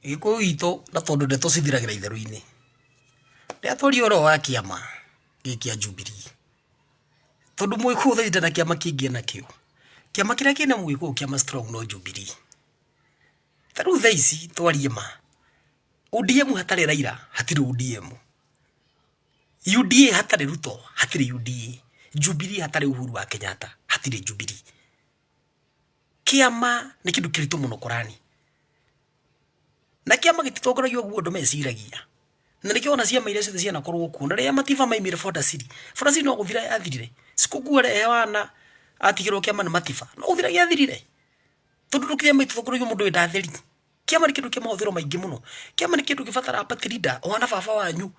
Gĩkũyũ gitũ na tondũ ndeto cithiragĩra itherũ-inĩ, rĩrĩa twaria ũhoro wa kĩama gĩkĩ kĩa Jubilee, tondũ Mũgĩkũyũ thaa ici ndarĩ na kĩama kĩngĩ enakĩo, kĩama kĩrĩa kĩna Mũgĩkũyũ kĩama strong no Jubilee. Ta rĩu thaa ici twarie ma, ODM hatarĩ Raila hatirĩ ODM, UDA hatarĩ Ruto hatirĩ UDA, Jubilee hatarĩ Uhuru wa Kenyatta hatirĩ Jubilee. Kĩama nĩ kĩndũ kĩritũ mũno kũrani. Na kĩama gĩtitongoragio ũguo andũ meciragia. Na nĩkĩo wona ciama iria ciothe cianakorwo kuo. Na rĩrĩa Matiba maimire Fodasili, Fodasili no gũthira yathirire. Sikũkũ arehe wana atigĩrwo kĩama nĩ Matiba, no gũthira gĩathirire. Tondũ ndũ kĩama gĩtitongoragio mũndũ wĩ nda theri. Kĩama nĩ kĩndũ kĩa mahũthĩro maingĩ mũno. Kĩama nĩ kĩndũ gĩbataraga party leader ũhana baba wanyu.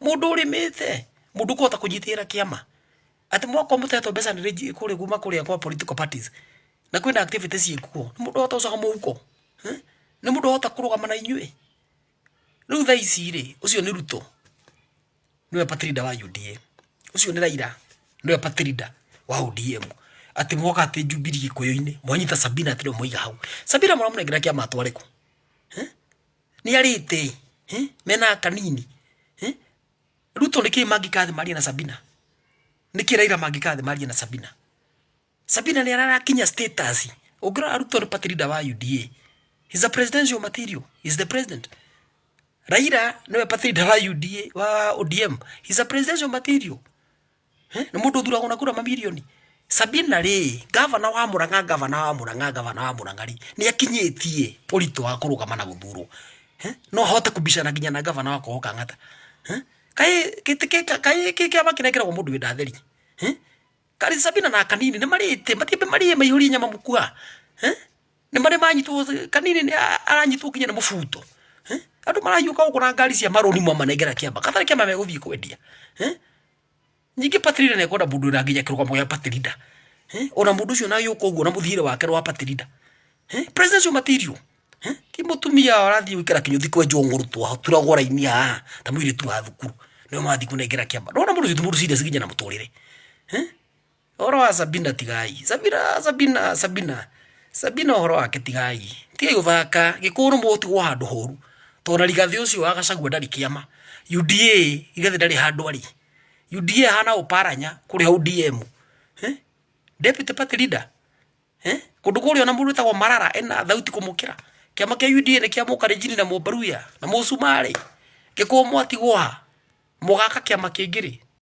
Mũndũ ũrĩmĩte, mũndũ ũkũhota kũnyitĩrĩra kĩama. Atĩ mwakorwo mũtehetwo mbeca nĩ kũrĩa kuma kũrĩa kwa political parties na kwĩna activity ciĩkuo, nĩ mũndũ ũhota gũcoka mũhuko? Nĩ mũndũ ũhota kũrũgama na inyuĩ? Rĩu thaa ici rĩ, ũcio nĩ Ruto nĩwe party leader wa UDA, ũcio nĩ Raila nĩwe party leader wa ODM. Atĩ mwoka atĩ Jubilee Gĩkũyũ-inĩ mwanyita Sabina atĩ nĩwe mwaiga hau. Sabina mũramũnengera kĩama atware kũ? Nĩ arĩte mena kanini. Ruto nĩ kĩĩ mangĩka thĩ marie na Sabina? Nĩ kĩĩ Raila mangĩka thĩ marie na Sabina? Sabina nĩ ararakinya status. Ũngĩrora Ruto nĩ party leader wa UDA. He's a presidential material. He's the president. Raila nĩwe party leader wa UDA wa ODM. He's a presidential material. Eh? Nĩ mũndũ ũthuragwo na kura mamirioni. Sabina rĩ, gavana wa Murang'a, gavana wa Murang'a, gavana wa Murang'a rĩ, nĩ akinyĩtie ũritũ wa kũrũgama na gũthurwo. Eh? No ahote kũbicana nginya na gavana wa Kogo Kang'ata. Eh? Kaĩ gĩtĩ kaĩ kĩama kĩnengeragwo mũndũ wĩ nda theri. Eh? Karĩ Sabina na Kanini nĩ marĩte, matiambe marĩe maihũrie nyama mũkua. Eh? Nĩ marĩ manyitwo, Kanini nĩ aranyitwo nginya nĩ mũbuto. Eh? Andũ marahiũka gũkũ na ngari cia marũni mwamanengera kĩama. Gatarĩ kĩama megũthiĩ kwendia. Eh? Ningĩ party leader nĩekwenda mũndũ wĩna nginya kĩrũgamo gĩa party leader. Eh? Ona mũndũ ũcio na agĩũka ũguo na mũthiĩre wake wa party leader. Eh? Presidential material. Eh? Ti mũtumia ũrathiĩ gũikara kĩnyũthi kwenjwo ng'ũrũtwo turagwo raini haha ta mũirĩtu wa thukuru. Nĩwe marathiĩ kũnengera kĩama. Ndũrona mũndũ ũcio ti mũndũ serious nginya na mũtũrĩre. Eh? Ũhoro wa Sabina tigai. Sabina, Sabina, Sabina. Sabina ũhoro wake tigai. Tigai gũthaka. Gĩkũyũ nĩ mũgũtigwo handũ horu. Tondũ na Rigathĩ ũcio wa Gachagua ndarĩ kĩama. UDA, Rigathĩ ndarĩ handũ arĩ. UDA hana Oparanya kũrĩa ODM. Eh? Deputy party leader. Eh? Kũndũ kũrĩa ona mũndũ wĩtagwo Marara ena thauti kũmũkĩra. Kĩama kĩa UDA nĩ kĩa Mũkalenjin na Mũmbaruya na Mũcumarĩ. Gĩkũyũ mwatigwo ha? Mũgaka kĩama kĩngĩ rĩ?